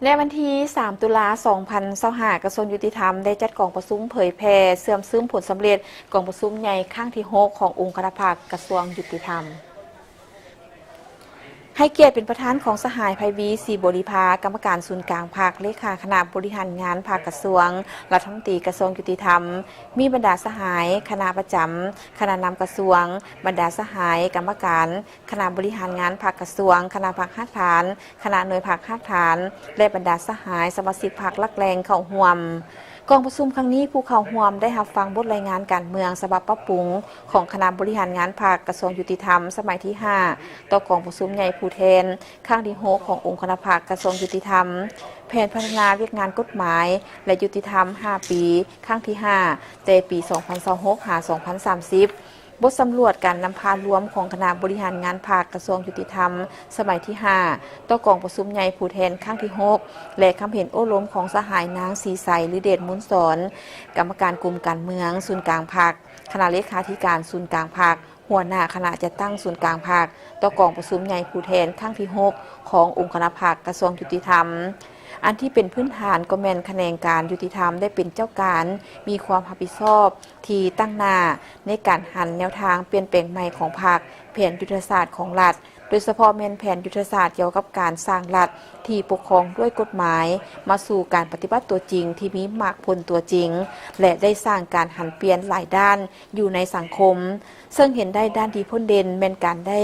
ໃນວັນທີສາມ ຕຸລາ ສອງພັນຊາວຫ້າ ກະຊວງຍຸຕິທຳໄດ້ຈັດກອງປະຊຸມເຜີຍແຜ່ເຊື່ອມຊຶມຜົນສຳເລັດກອງປະຊຸມໃຫຍ່ຄັ້ງທີຫົກຂອງອົງຄະນະພັກກະຊວງຍຸຕິທຳ. ໃຫ້ກຽດເປັນປະທານຂອງສະຫາຍ ໄພວີ ສີບໍລິພາ, ກຳມະການສູນກາງພັກ, ເລຂາຄະນະບໍລິຫານງານພັກກະຊວງ, ລັດຖະມົນຕີກະຊວງຍຸຕິທຳ, ມີບັນດາສະຫາຍຄະນະປະຈຳ, ຄະນະນຳກະຊວງ, ບັນດາສະຫາຍກຳມະການ, ຄະນະບໍລິຫານງານພັກກະຊວງ, ຄະນະພັກຮາກຖານ, ຄະນະໜ່ວຍພັກຮາກຖານ ແລະ ບັນດາສະຫາຍສະມາຊິກພັກຫຼັກແຫຼ່ງເຂົ້າຮ່ວມ. ກອງປະຊຸມຄັ້ງນີ້ ຜູ້ເຂົ້າຮ່ວມໄດ້ຮັບຟັງບົດລາຍງານການເມືອງສະບັບປັບປຸງຂອງຄະນະບໍລິຫານງານພັກກະຊວງຍຸຕິທຳສະໄໝທີຫ້າ ຕໍ່ກອງປະຊຸມໃຫຍ່ຜູ້ແທນຄັ້ງທີຫົກຂອງອົງຄະນະພັກກະຊວງຍຸຕິທຳ, ແຜນພັດທະນາວຽກງານກົດໝາຍ ແລະ ຍຸຕິທຳຫ້າປີ ຄັ້ງທີຫ້າ ແຕ່ປີສອງພັນຊາວຫົກ ຫາ ສອງພັນສາມສິບ. ບົດສຳຫຼວດການນຳພາລວມຂອງຄະນະບໍລິຫານງານພັກກະຊວງຍຸຕິທຳສະໄໝທີຫ້າ ຕໍ່ກອງປະຊຸມໃຫຍ່ຜູ້ແທນຄັ້ງທີຫົກ ແລະ ຄຳເຫັນໂອ້ລົມຂອງສະຫາຍນາງ ສີໃສ ລືເດດມູນສອນ, ກຳມະການກົມການເມືອງສູນກາງພັກ, ຄະນະເລຂາທິການສູນກາງພັກ, ຫົວໜ້າຄະນະຈັດຕັ້ງສູນກາງພັກ ຕໍ່ກອງປະຊຸມໃຫຍ່ຜູ້ແທນຄັ້ງທີຫົກຂອງອົງຄະນະພັກກະຊວງຍຸຕິທຳ. ອັນທີ່ເປັນພື້ນຖານກໍແມ່ນຂະແໜງການຍຸຕິທຳໄດ້ເປັນເຈົ້າການ, ມີຄວາມຮັບຜິດຊອບທີ່ຕັ້ງໜ້າໃນການຫັນແນວທາງປ່ຽນແປງໃໝ່ຂອງພັກ, ແຜນຍຸດທະສາດຂອງລັດ, ໂດຍສະເພາະແມ່ນແຜນຍຸດທະສາດກ່ຽວກັບການສ້າງລັດທີ່ປົກຄອງດ້ວຍກົດໝາຍ ມາສູ່ການປະຕິບັດຕົວຈິງທີ່ມີໝາກຜົນຕົວຈິງ ແລະ ໄດ້ສ້າງການຫັນປ່ຽນຫຼາຍດ້ານຢູ່ໃນສັງຄົມ. ເຊິ່ງເຫັນໄດ້ດ້ານທີ່ພົ້ນເດັ່ນແມ່ນການໄດ້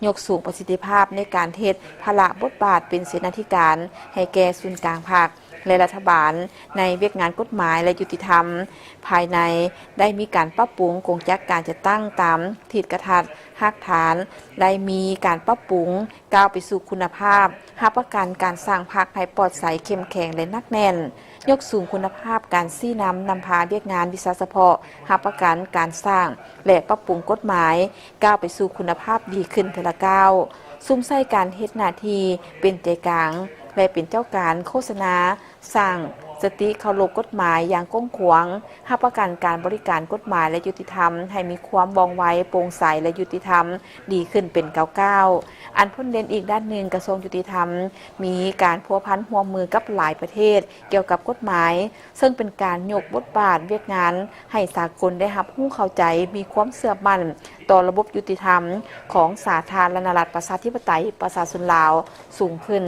ຍົກສູງປະສິດທິພາບໃນການເຮັດພາລະບົດບາດເປັນເສນາທິການໃຫ້ແກ່ສູນກາງພັກ ແລະ ລັດຖະບານໃນວຽກງານກົດໝາຍ ແລະ ຍຸຕິທຳ. ພາຍໃນໄດ້ມີການປັບປຸງກົງຈັກການຈັດຕັ້ງຕາມທິດກະທັດຮາກຖານ, ໄດ້ມີການປັບປຸງ ກ້າວໄປສູ່ຄຸນນະພາບ, ຮັບປະກັນການສ້າງພັກໃຫ້ປອດໃສ, ເຂັ້ມແຂງ ແລະ ໜັກແໜ້ນ, ຍົກສູງຄຸນນະພາບການຊີ້ນຳນຳພາວຽກງານວິຊາສະເພາະ, ຮັບປະກັນການສ້າງ ແລະ ປັບປຸງກົດໝາຍ, ກ້າວໄປສູ່ຄຸນນະພາບດີຂຶ້ນເທື່ອລະກ້າວ, ສຸມໃສ່ການເຮັດໜ້າທີ່ເປັນໃຈກາງ ແລະ ເປັນເຈົ້າການໂຄສະນາ, ສ້າງສະຕິເຄົາລົບກົດໝາຍຢ່າງກວ້າງຂວາງ, ຮັບປະກັນການບໍລິການກົດໝາຍ ແລະ ຍຸຕິທຳໃຫ້ມີຄວາມວ່ອງໄວ, ໂປ່ງໃສ ແລະ ຍຸຕິທຳດີຂຶ້ນເປັນກ້າວໆ. ອັນພົ້ນເດັ່ນອີກດ້ານໜຶ່ງ, ກະຊວງຍຸຕິທຳມີການພົວພັນຮ່ວມມືກັບຫຼາຍປະເທດກ່ຽວກັບກົດໝາຍ, ເຊິ່ງເປັນການຍົກບົດບາດວຽກງານໃຫ້ສາກົນໄດ້ຮັບຮູ້ເຂົ້າໃຈ, ມີຄວາມເຊື່ອໝັ້ນຕໍ່ລະບົບຍຸຕິທຳຂອງສາທາລະນະລັດ ປະຊາທິປະໄຕ ປະຊາຊົນລາວສູງຂຶ້ນ.